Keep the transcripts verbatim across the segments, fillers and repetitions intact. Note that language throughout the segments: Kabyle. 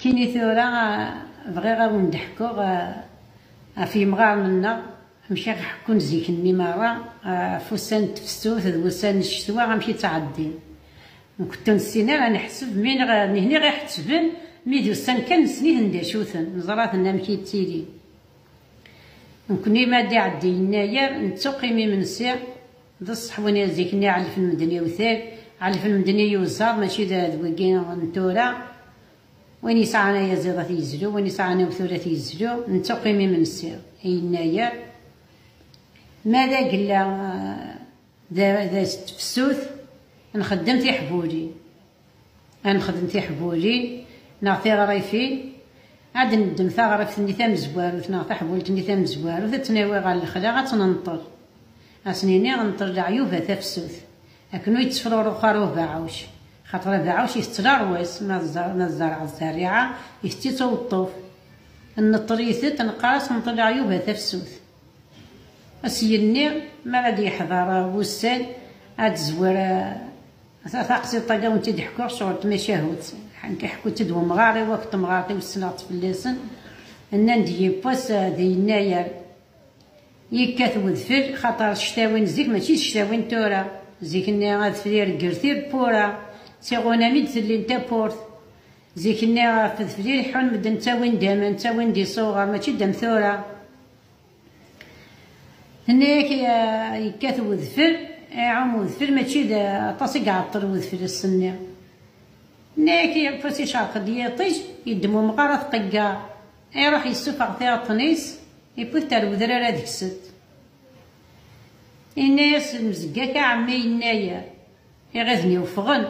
Kini tura, ah, bɣiɣ ad wen-d-ḥkuɣ, ah, ɣef yimɣaren-nneɣ, amek i ɣ-ḥekkun zik-nni merra, ah, ɣef wussan n tefsut d wussan n ccetwa, amek i ttɛeddin. Nekk ur nessin ara neḥseb, mi neɣ, nihni ɣ-iḥettben, mi d ussan kan nessen-iten d acu-ten, neẓra-ten amek i ttilin. Nekkni ma d-iɛeddi yennayer, nettuqqim imensi, d ṣṣeḥ win zik-nni ɛellfen medden i uwtal, ɛellfen medden i uẓar, mačči d, d wigi n tura. Win yesɛan ayaziḍ ad t-yezlu, win yesɛan awtul ad t-yezlu, nettuqqim imensi, yennayer. Ma d agella, d, d tefsut, nxeddem tiḥbulin. Ad nexdem tiḥbulin neɣ tiɣrifin, ad neddem taɣrift-nni tamezwarut neɣ taḥbult-nni tamezwarut, ad tt-nawi ɣer lexla, ad tt-nenṭel. Ad s-nini nṭel leɛyub a tafsut, akken ur yettefruruxer ubeɛɛuc, xaṭer abeɛɛuc itett lerwas, ma tzer-, ma tzerɛeḍ zzerriɛa, itett-itt uweṭṭuf. Nneṭṭel-itent, neqqar-as nṭel leɛyub a tafsut. Ass-yenni, mi ara d-yeḥḍer wussan, ad tezwir, eh, ta-, taqsiṭ-agi ad wen-tt-id-ḥkuɣ, ccɣel tmacahut. Ḥku-tt-id wemɣar-iw akked temɣart-iw, ssneɣ-tt fell-asen. Nnan-d yiwwas, eh, di yennayer, yekkat wedfel, xaṭer ccetawin zik mačči d ccetawin tura. Zik-nni adfel ireggel tiwwura, d tiɣunam i d-tellin tawwurt. Zik-nni ɣef udfel i leḥḥun medden, ttawin-d aman, ttawin-d isuɣar, mačči d am tura. Tenna-yak, eh, yekkat wedfel, iɛum wedfel, mačči d aṭas i iɛeṭṭel wedfel ass-nni. Tenna-yak, yiwwas icerq-d yiṭij, yeddem umɣar ad t-qegger. Iruḥ yessufeɣ tiɣeṭṭen-is, yewwi-t ar wedrar ad gsen-t. Yenna-yas lmezg-ak a ɛemmi yennayer, iɣiden-iw ffɣen.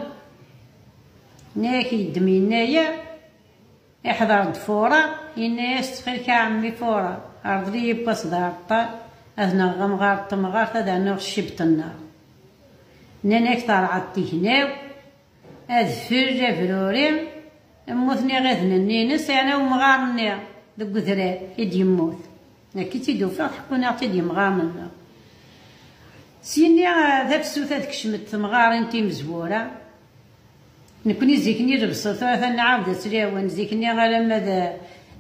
Yenna-yak yeddem yennayer, iḥḍer-d Fuṛa, yenna-yas ttxil-k a ɛemmi Fuṛa, rḍel-iyi yiwwas d aɛeṭṭal, ad nɣeɣ amɣar n temɣart, ad rnuɣ ccib n nnar. Nnan-ak terɛa tignaw, adfel, abruri, mmuten iɣiden-nni-ines, yerna umɣar-nni deg udrar i d-yemmut. Nekk i tt-id-ufiɣ, ḥekkun-aɣ-tt-id yemɣaren-nneɣ. Syenni, eh, tafsut ad kecment temɣarin timezwura. Nekni zik-nni lebṣel, tura atan nɛawed ad tt-lawen. Zik-nni alamma d,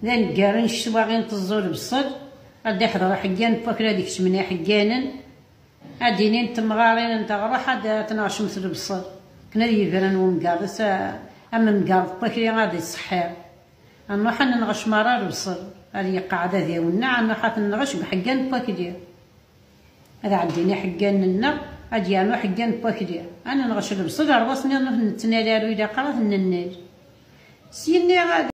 d aneggaru n ccetwa i nteẓẓu lebṣel, ad d-iḥḍer aḥeggan n wakal ad ikecmen iḥegganen. Ad d-inin temɣarin n teɣruḥ ad, ad tneɣcemt lebṣel. Akken ad yebren wemgerḍ, s-, am mgerḍ n wakli ad iṣeḥḥir. Ad nruḥ ad nenɣec merra lebṣel. Ad yeqɛed ad iwenneɛ, ad nruḥ ad t-nenɣec deg uḥeggan n wakli. Ad ɛeddin iḥegganen-nneɣ, ad d-yernu aḥeggan n wakli. Ad nenɣec lebṣel, rrwas-nni ur nettnal ara, ilaq ara ad t-nennal. Syenni ad